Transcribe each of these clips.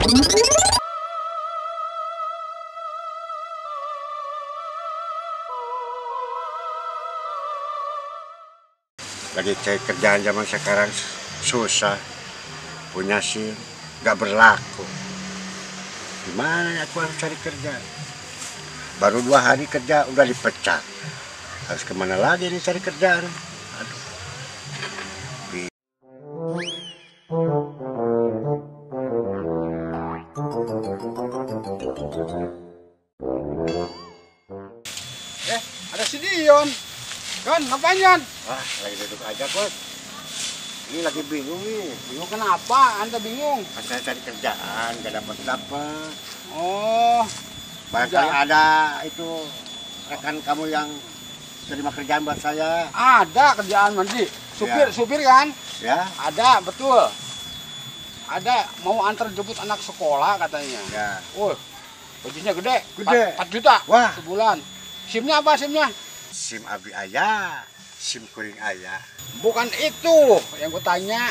Lagi cari kerjaan zaman sekarang susah, punya SIM nggak berlaku. Gimana aku harus cari kerja? Baru 2 hari kerja udah dipecat. Harus kemana lagi nih cari kerjaan? Aduh. Ada si Dion. Don, ngapain, Yon? Wah, lagi duduk aja, Bos. Ini lagi bingung nih. Bingung kenapa? Anda bingung? Saya cari kerjaan, gak dapat-dapat. Oh. Barangkali ada itu rekan kamu yang terima kerjaan buat saya. Ada kerjaan, Mandi. Supir, ya. Supir kan? Ya. Ada, betul. Ada, mau antar jemput anak sekolah katanya. Ya. Oh, gajinya gede. Gede. 4 juta. Wah. Sebulan. SIM-nya apa SIM-nya? SIM abi ayah, SIM kuring ayah. Bukan itu yang gue tanya.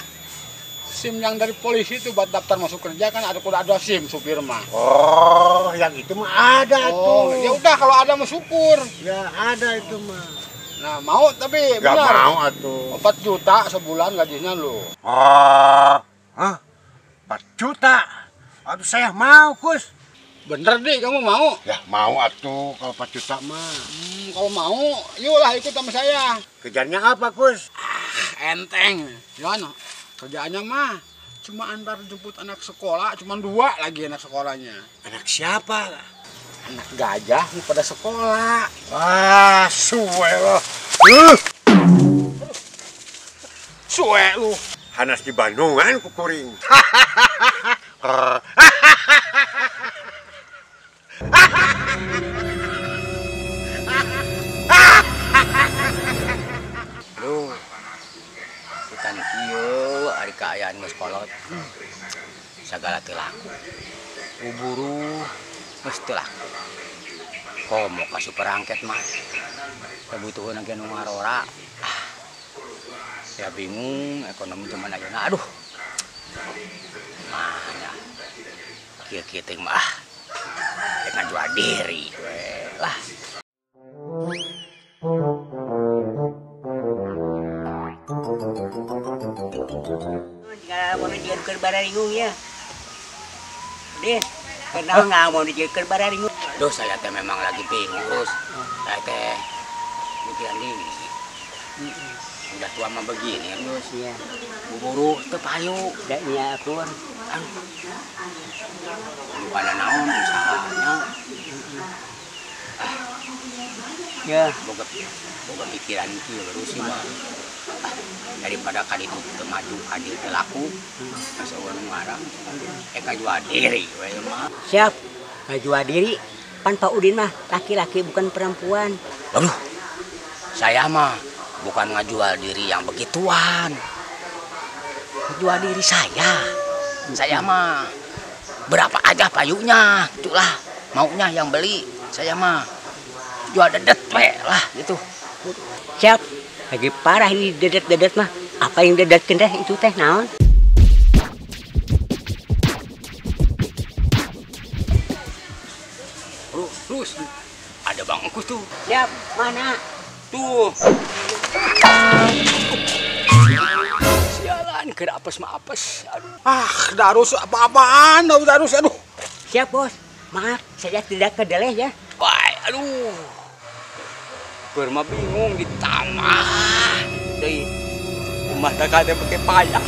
SIM yang dari polisi itu buat daftar masuk kerja kan ada kudu ada SIM supir mah. Oh, yang itu mah ada tuh. Ya udah kalau ada mah syukur. Ya ada itu mah. Nah, mau tapi gak benar. Mau atuh. 4 juta sebulan gajinya lu. Oh, hah? 4 juta? Aduh, saya mau, Kus. Bener deh, kamu mau? Ya mau atuh kalau 4 juta mah. Kalau mau, yuklah ikut sama saya. Kerjanya apa, Kus? Ah, enteng. Yon, kerjaannya mah cuma antar jemput anak sekolah, cuma 2 lagi anak sekolahnya. Anak siapa? Anak gajah mau pada sekolah. Wah, suwe loh. Suwe lu. Hanas di Bandungan kukuring. Aduh, bukan kieu ari kaayaan geus kolot. Sagala teu laku. Buburu geus teu laku. Komo ka superangket mah. Kabutuhan ge nu ngarora. Ya bingung ekonomi zaman ayeuna. Aduh. Mana kieu-kieu teh mah. Rek ngajual diri we lah. Jika mau dijieun bararingung ya. Udin, kenapa nggak mau dijieun bararingung? Duh, saya teh memang lagi bingung, terus. Saya teh mikiran diri. Udah tua mah begini, terus. Iya. Buburu teu payu. Da nya aku. Aduh. Bukan naon usahanya. Ya, boga pikiran kieu terus sih mah. Daripada kaditu teu maju kadieu teu laku, masa urang ngarang ngajual diri we mah. Siap, ngajual diri. Pan Pak Udin mah laki-laki bukan perempuan. Aduh, saya mah bukan ngajual diri yang begituan. Ngajual diri saya. Saya mah berapa aja payunya, itulah maunya yang beli. Saya mah jual dedet we lah gitu. Siap. Lagi parah ini dedet-dedet mah. Apa yang dedet teh itu teh naon? Terus ada Bang Engkus tuh. Siap, mana? Tuh. Sialan, keur apes mah apes. Aduh. Ah, Darus apa-apaan, Darus aduh. Siap, Bos. Maaf, saya tidak kedeleh ya. Wah, aduh. Keur mah bingung ditambah deui. Rumah tangga teh pakai payah.